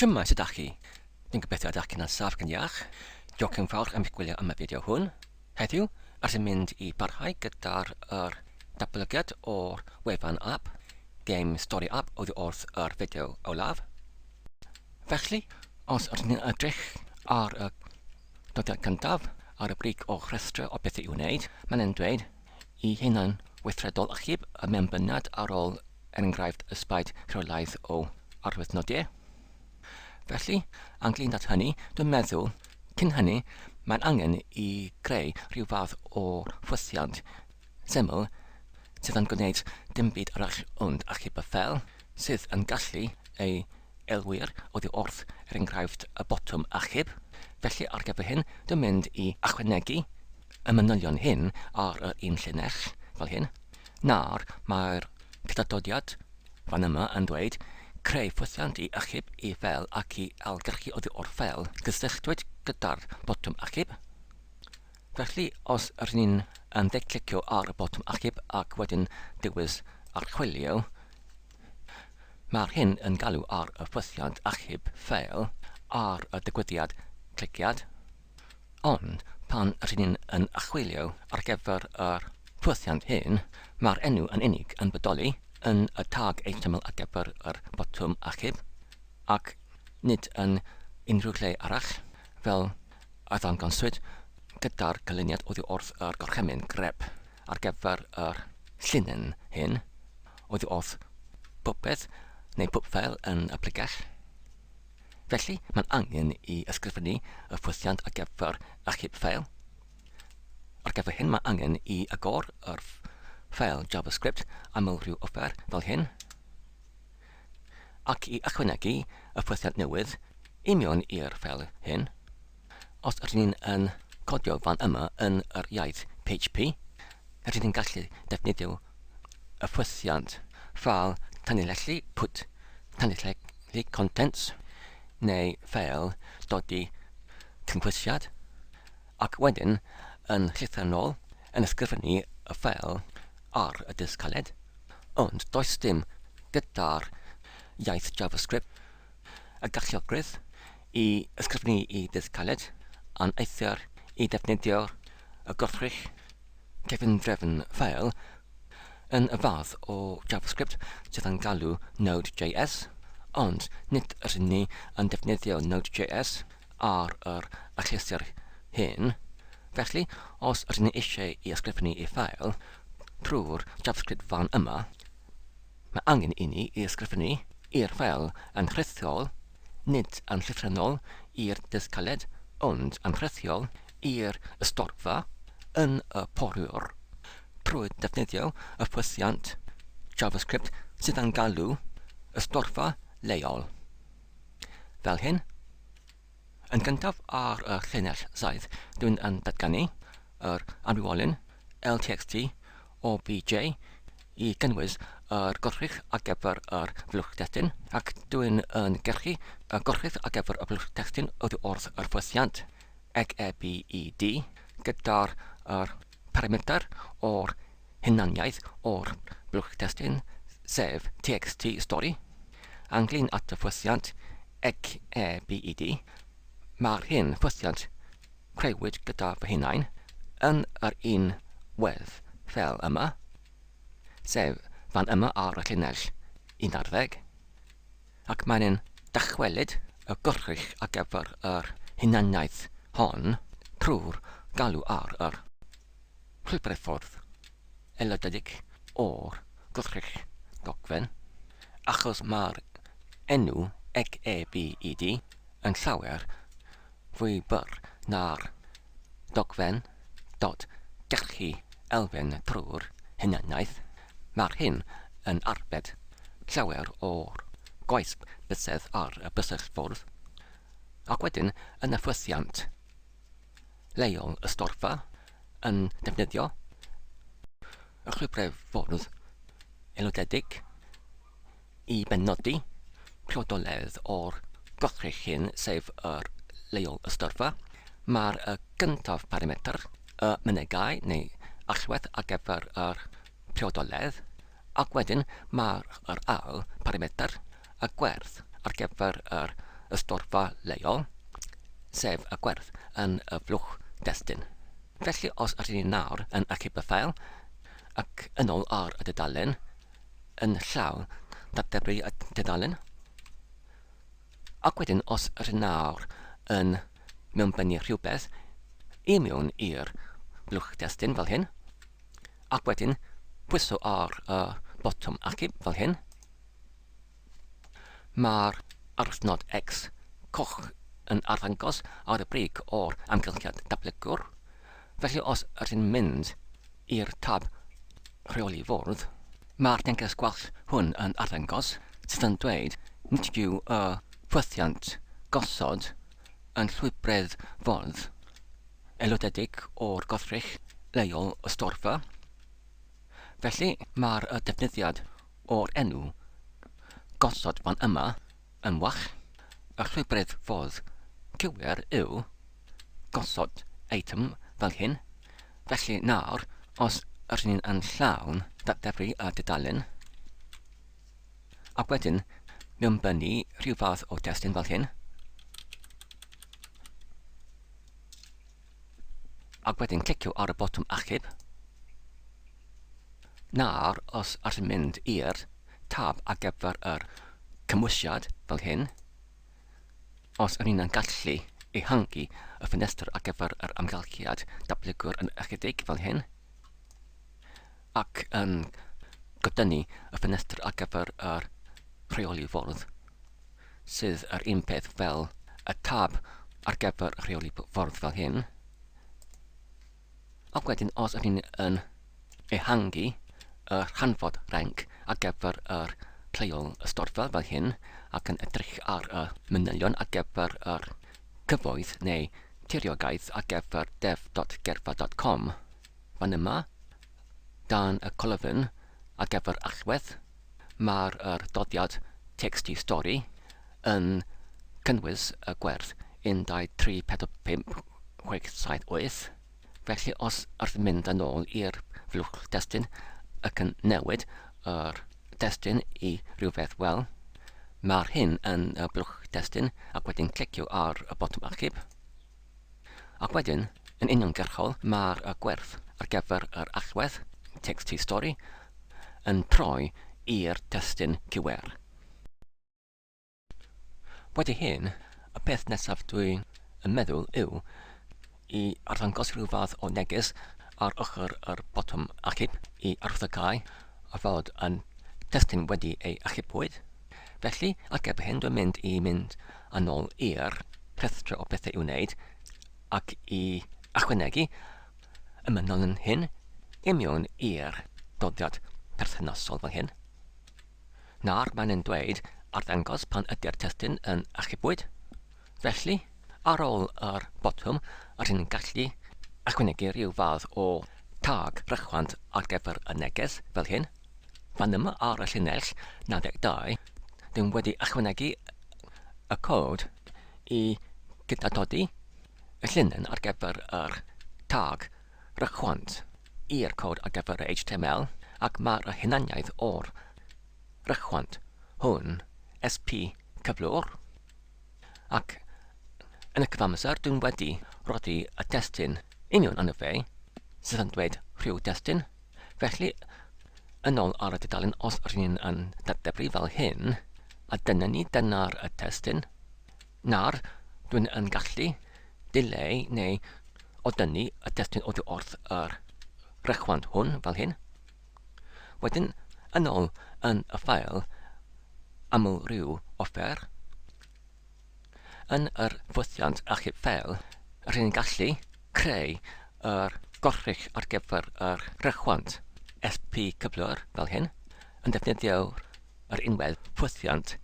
Shwmae, sut dach chi? Dwi'n gobeithio ydach chi'n saff ac yn iach. Diolch yn fawr am eich gwylio am y fideo hwn. Heddiw, rydym mynd i barhau gyda'r yr datblygiad o'r wefan app, Game Story App, oddi wrth yr fideo olaf. Felly, os ydyn ni'n edrych ar y dyddiad cyntaf ar y brig o'r rhestr o bethau i'w wneud, mae'n yn dweud i hunan weithredol achub y mewnbyniad ar ôl er enghraifft ysbaid rheolaidd o arwyddnodiau. Felly, ynglyn at hynny, dwi'n meddwl, cyn hynny, mae'n angen i greu rhyw fath o ffwythiant syml sydd yn gwneud dim byd arall ond achub y ffel, sydd yn gallu ei elwir oddi wrth, er enghraifft, y botwm achub. Felly, ar gyfer hyn, dwi'n mynd i ychwanegu y manylion hyn ar yr un llinell, fel hyn. Nawr, mae'r cydadodiad fan yma yn dweud creu ffwythiant i achub i ffeil ac i ailgylchu oddi o'r ffeil gysylltwyd gyda'r botwm achub. Felly, os rydyn ni'n yn dde-clicio ar y botwm achub ac wedyn dewis archwilio, mae'r hyn yn galw ar y ffwythiant achub ffeil ar y digwyddiad cliciad. Ond pan rydyn ni'n yn archwilio ar gyfer yr ffwythiant hyn, mae'r enw yn unig yn bodoli yn y tag HTML ar gyfer yr botwm achub ac nid yn unrhyw lle arall, fel a ddangoswyd gyda'r canlyniad oddi wrth yr gorchymyn grep ar gyfer yr llinyn hyn oddi wrth popeth neu pob ffeil yn y pregell. Felly, mae'n angen i ysgrifennu y ffwythiant ar gyfer achub ffeil. Ar gyfer hyn, mae angen i agor yr ffeil JavaScript aml rhyw offer fel hyn, ac i ychwanegu y ffwythiant newydd i mewn i'r ffeil hyn. Os ydyn ni'n yn codio fan yma yn yr iaith PHP, rydyn ni'n gallu defnyddio y ffwythiant ffeil tanlinellu put tanlinellu contents neu ffeil dodi cynhwysiad ac wedyn yn llythrennol yn ysgrifennu y ffeil ar y disg caled. Ond does dim gyda'r iaith JavaScript y galluogrwydd i ysgrifennu i ddisg caled, an eithr i ddefnyddio'r y gwrthrych cyfundrefn ffeil yn y fath o JavaScript sydd yn galw Node.js, ond nid ydyn ni yn defnyddio Node.js ar yr achlysur hyn. Felly, os ydyn ni eisiau i ysgrifennu i ffeil trwy'r JavaScript fan yma, Mae angen i ni i ysgrifennu i'r ffeil yn rhithiol, nid yn llythrennol i'r disg caled, ond yn rhithiol i'r ystorfa yn y porwr, trwy ddefnyddio y ffwythiant JavaScript sydd yn galw ystorfa leol. Fel hyn. Yn gyntaf ar y llinell saith, dwi'n yn datganu yr amrywiolyn LTXT OBJ i gynnwys yr gorchudd ar gyfer yr flwch testun, ac dwi'n yn gyrchu y gorchudd ar gyfer y blwch testun oddi wrth yr ffwythiant XEBED gyda'r yr parametr o'r hunaniaeth o'r blwch testun, sef txt stori. Ynglyn at y ffwythiant XEBED, mae'r hyn ffwythiant creuwyd gyda fy hunain yn yr un wedd fel yma, sef fan yma ar y llinell 11, ac mae'n yn dychwelyd y gwrthrych ar gyfer yr hunaniaeth hon trwy'r galw ar yr Llwybrau ffordd aelodedig o'r gwrthrych dogfen, achos mae'r enw XEBED yn llawer fwy byr na'r dogfen dot gyrchu elfen trwy'r hunaniaeth, mae'r hyn yn arbed llawer o'r gwaith bysedd ar y bysellfwrdd, ac wedyn yn y ffwythiant. leol y storfa yn defnyddio y llwybrau ffordd aelodedig i benodi priodoledd o'r gwrthrych hyn, sef yr leol ystorfa. Mae'r gyntaf parametr, y mynegai neu allwedd ar gyfer yr priodoledd, ac wedyn mae'r ail parametr, y gwerth ar gyfer yr ystorfa leol, sef y gwerth yn y flwch destun. Felly os ydyn ni nawr yn achub y ffael ac yn ôl ar y dudalen, yn llawn datebru y dudalen, ac wedyn os ydyn nawr yn mewnbynnu rhywbeth i mewn i'r blwch destun fel hyn, ac wedyn pwyso ar y botwm achub fel hyn, Mae'r arwyddnod X coch yn arddangos ar y brig o'r amgylchiad datblygwr, felly os ydyn mynd i'r tab Rheoli Fwrdd, mae'r neges gwall hwn yn arddangos sydd yn dweud nid yw y ffwythiant gosod yn llwybredd ffordd aelodedig o'r goddrych leol ystorfa. Felly mae'r defnyddiad o'r enw gosod fan yma yn wall. Y llwybrydd ffordd cywir yw gosod eitem fel hyn. Felly nawr, os ydyn ni'n yn llawn datblygu y dudalen, ac wedyn mewnbynnu rhyw fath o testun fel hyn, ac wedyn clicio ar y botwm achub, Nawr, os allwn mynd i'r tab ar gyfer yr cymwysiad fel hyn, os ydyn ni'n gallu ehangu y ffenestr ar gyfer yr amgylchiad datblygwr yn ychydig fel hyn, ac yn gydynnu y ffenestr ar gyfer yr rheoli fwrdd, sydd yr un peth fel y tab ar gyfer rheoli fwrdd fel hyn, Ac wedyn os ydyn ni yn ehangu y rhanfod rhenc ar gyfer yr lleol ystorfa fel hyn ac yn edrych ar y manylion ar gyfer yr cyfoeth neu tiriogaeth ar gyfer dev.gerfa.com fan yma dan y colofn ar gyfer allwedd mae'r yr doddiad txt stori yn cynnwys y gwerth 1 2 3 4 5 6 7 8. Felly os wrth mynd yn ôl i'r flwch destun ac yn newid yr destun i rhywbeth wel, mae'r hyn yn y blwch destun ac wedyn clicio ar y botwm archif. Ac wedyn, yn uniongyrchol, mae'r gwerth ar gyfer yr allwedd, txt stori, yn troi i'r testun cywir. Wedi hyn, y peth nesaf dwi yn meddwl yw i arddangos rhyw fath o neges ar ochr yr botwm achub i arwyddocáu a fod yn testun wedi ei achubwyd. Felly, ar gyfer hyn dwi'n mynd i mynd yn ôl i'r rhestr o bethau i'w wneud ac i ychwanegu y manylion hyn i mewn i'r doddiad perthnasol fel hyn. Nawr mae'n yn dweud arddangos pan ydy'r testun yn achubwyd. Felly, ar ôl yr botwm, rydyn ni'n gallu ychwanegu rhyw fath o tag rhychwant ar gyfer y neges, fel hyn. Fan yma ar y llinell 92, dyn wedi ychwanegu y cod i gydatodi y llinyn ar gyfer yr tag rhychwant i'r cod ar gyfer y HTML ac mae'r hunaniaeth o'r rhychwant hwn SP cyflwr ac yn y cyfamser dwi'n wedi rhoddi y testun union yno fe sydd yn dweud rhyw destun felly yn ôl ar y dudalen os rydyn ni'n yn datblygu fel hyn a dyna ni dyna'r y testun nawr dwi'n yn gallu dileu neu o dynnu y testun oddi wrth yr rhychwant hwn fel hyn. Wedyn, yn ôl yn y ffael aml rhyw offer, yn yr ffwythiant achub ffeil, rydyn ni'n gallu creu yr gorrych ar gyfer yr rhychwant SP cyflwr fel hyn, yn defnyddio yr unwedd ffwythiant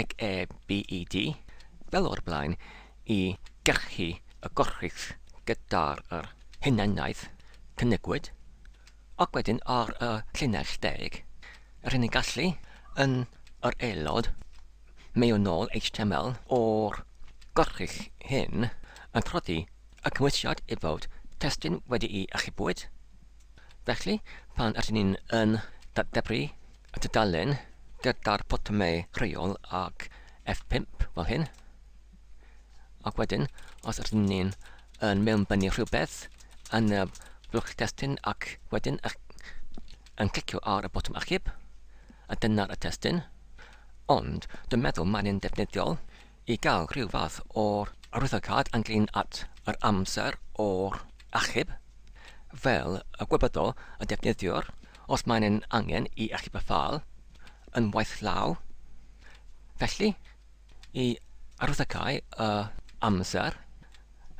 EGEBED fel o'r blaen i gyrchu y gorchudd gyda'r yr hunaniaeth cynigwyd, ac wedyn ar y llinell deg, rŷn ni'n gallu, yn yr aelod mewnol HTML o'r gorchudd hyn, yn rhoddi y cymwysiad i fod testun wedi'i achubwyd. Felly, pan ydyn ni'n yn datblygu y tudalen gyda'r botymau rheol ac F5 fel hyn. Ac wedyn, os ydyn ni'n yn mewnbynnu rhywbeth yn y blwch testun ac wedyn yn clicio ar y botwm achub, a dyna'r y testun. Ond dwi'n meddwl mae'n un defnyddiol i gael rhyw fath o'r arwyddocâd ynglyn at yr amser o'r achub, fel y gwybyddol y defnyddiwr os mae'n un angen i achub y ffeil yn waith llaw. Felly, i arwyddocáu y amser,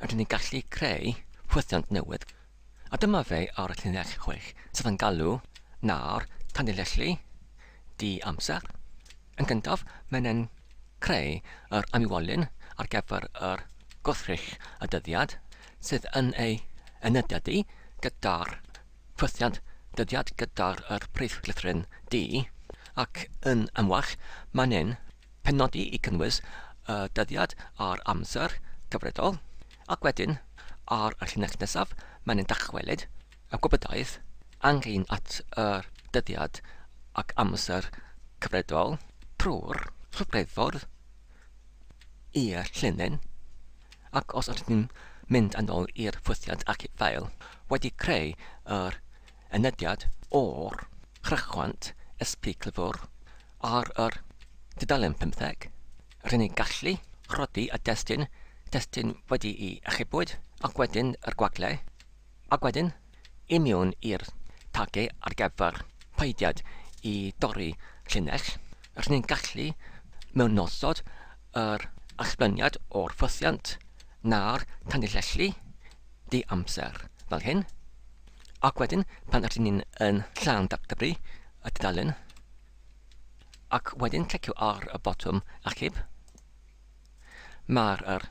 rydyn ni'n gallu creu ffwythiant newydd. A dyma fe ar y llinell 6 sydd yn galw nawr tanlinellu di amser. Yn gyntaf, mae'n e'n creu yr amiwolyn ar gyfer yr gwrthrych y dyddiad sydd yn ei enydiadu gyda'r ffwythiant dyddiad gyda'r yr prif lythryn D, ac yn amlach mae'n e'n penodi i cynnwys y dyddiad a'r amser cyfredol, ac wedyn ar y llinell nesaf mae'n e'n dychwelyd y gwybodaeth ynglyn at yr dyddiad ac amser cyfredol trwy'r rhyfeddffordd i'r llinyn, ac os ydyn ni'n mynd yn ôl i'r ffwythiant ac i'r ffael, wedi creu yr enydiad o'r rhychwant SP Clyfwr ar yr dudalen 15, rydyn ni'n gallu rhoddi y destun, testun wedi'i achubwyd, ac wedyn yr gwagle, Ac wedyn, i mewn i'r tage ar gyfer peidiad i dorri llinell, rydyn ni'n gallu mewnosod yr allbyniad o'r ffythiant na'r tanlinellu di-amser, fel hyn. Ac wedyn, pan rydyn ni'n yn llawn datblygu y tudalen, ac wedyn clicio ar y botwm achub, Mae'r yr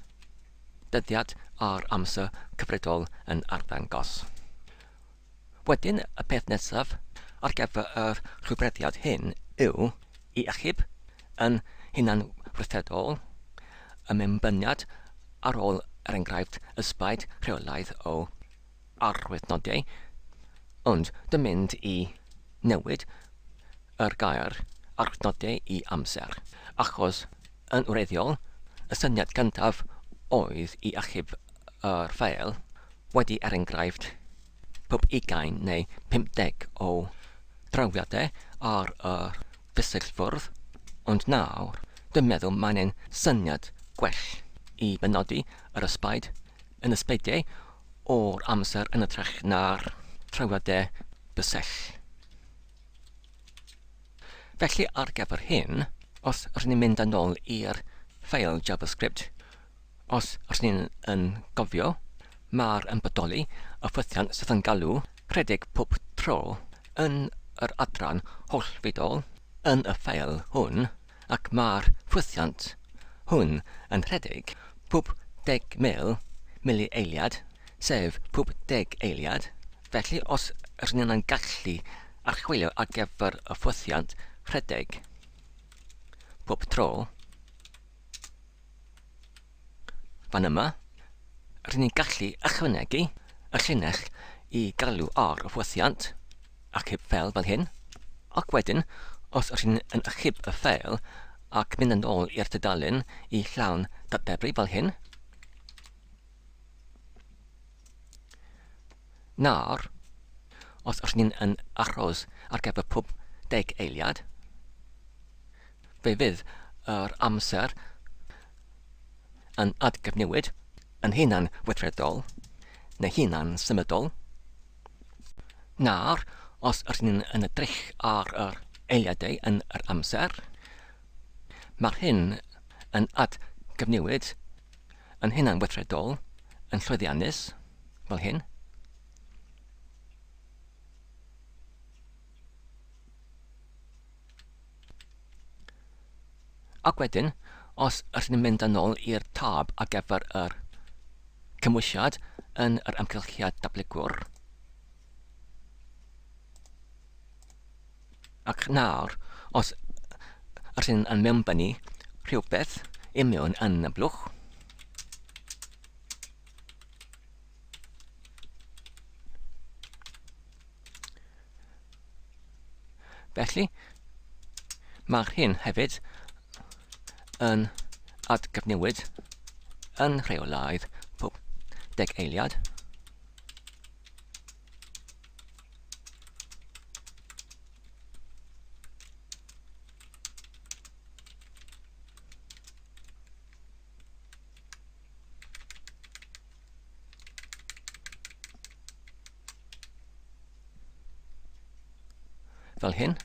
dyddiad a'r amser cyfredol yn arddangos. Wedyn, y peth nesaf ar gyfer yr rhywbrediad hyn yw i achub yn hunanweithredol y mewnbyniad ar ôl er enghraifft ysbaid rheolaidd o arwyddnodau, ond dwi'n mynd i newid yr gair arwyddnodau i amser, achos Yn wreiddiol, y syniad cyntaf oedd i achub yr ffeil wedi er enghraifft pob ugain neu 50 o drawiadau ar yr bysellfwrdd, ond nawr dwi'n meddwl mae'n ein syniad gwell i benodi yr ysbaid yn ysbeidiau o'r amser yn ytrach na'r trawiadau bysell. Felly ar gyfer hyn, os rydyn ni'n mynd yn ôl i'r ffeil JavaScript, os rydyn ni'n yn gofio, mae'r yn bodoli y ffwythiant sydd yn galw rhedeg pob tro yn yr adran hollfidol yn y ffeil hwn, ac mae'r ffwythiant hwn yn rhedeg pob 10,000 milieiliad, sef pob deg eiliad. Felly, os rydyn ni'n gallu archwilio ar gyfer y ffwythiant rhedeg pob tro, fan yma, rydyn ni'n gallu ychwanegu y llinell i galw ar y ffwythiant achub ffeil fel hyn, ac wedyn, os rydyn ni'n achub y ffeil ac mynd yn ôl i'r tudalen i llawn datblygu fel hyn, Nawr, os ydyn ni'n yn aros ar gyfer pob deg eiliad, fe fydd yr amser yn atgyfnewid yn hunan weithredol neu hunan symudol. Nawr, os ydyn ni'n yn edrych ar yr eiliadau yn yr amser, mae'r hyn yn atgyfnewid yn hunanweithredol, yn llwyddiannus, fel hyn. Ac wedyn, os ydyn ni'n mynd yn ôl i'r tab ar gyfer yr cymwysiad yn yr amgylchiad datblygwr, Ac nawr, os ydyn yn mewnbynnu rhywbeth i mewn yn y blwch, Felly, mae'r hyn hefyd yn atgyfnewid yn rheolaidd pob deg eiliad. Fel hyn.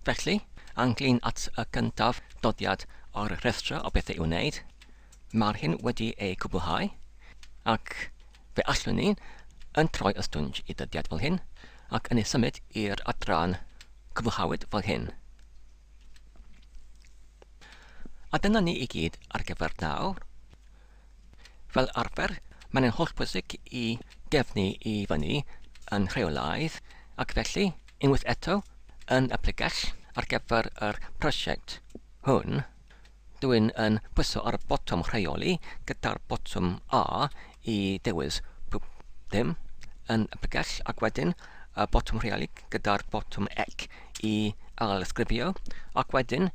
Felly, ynglŷn at y cyntaf doddiad o'r rhestr o bethau i'w wneud, mae'r hyn wedi ei cwblhau, ac fe allwn ni yn troi y stwnj i dyddiad fel hyn, ac yn ei symud i'r adran cwblhawyd fel hyn. A dyna ni i gyd ar gyfer nawr. Fel arfer, mae'n yn hollbwysig i gefnu i fyny yn rheolaidd ac felly, unwaith eto, yn y pregell ar gyfer yr prosiect hwn, dwi'n yn pwyso ar y botwm rheoli gyda'r botwm A i dewis pob dim yn y pregell ac wedyn y botwm rheoli gyda'r botwm C i ail-ysgrifio ac wedyn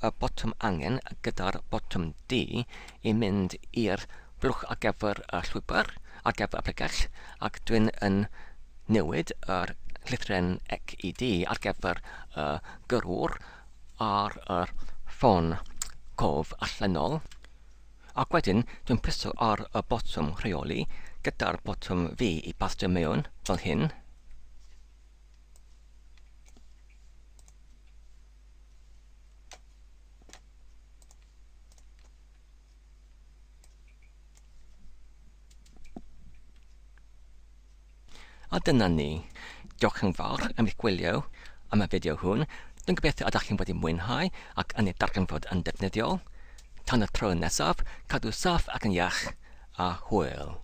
y botwm angen gyda'r botwm D i mynd i'r blwch ar gyfer y llwybr, ar gyfer y pregell, ac dwi'n yn newid yr llythrennau C i D ar gyfer y gyrrwr ar yr ffôn cof allanol. Ac wedyn dwi'n pwyso ar y botwm rheoli gyda'r botwm V i bastio mewn fel hyn. A dyna ni. Diolch yn fawr am eich gwylio am y fideo hwn. Dwi'n gobeithio ydych chi'n wedi mwynhau ac yn ei darganfod yn defnyddiol. Tan y tro nesaf, cadw saff ac yn iach, a hwyl.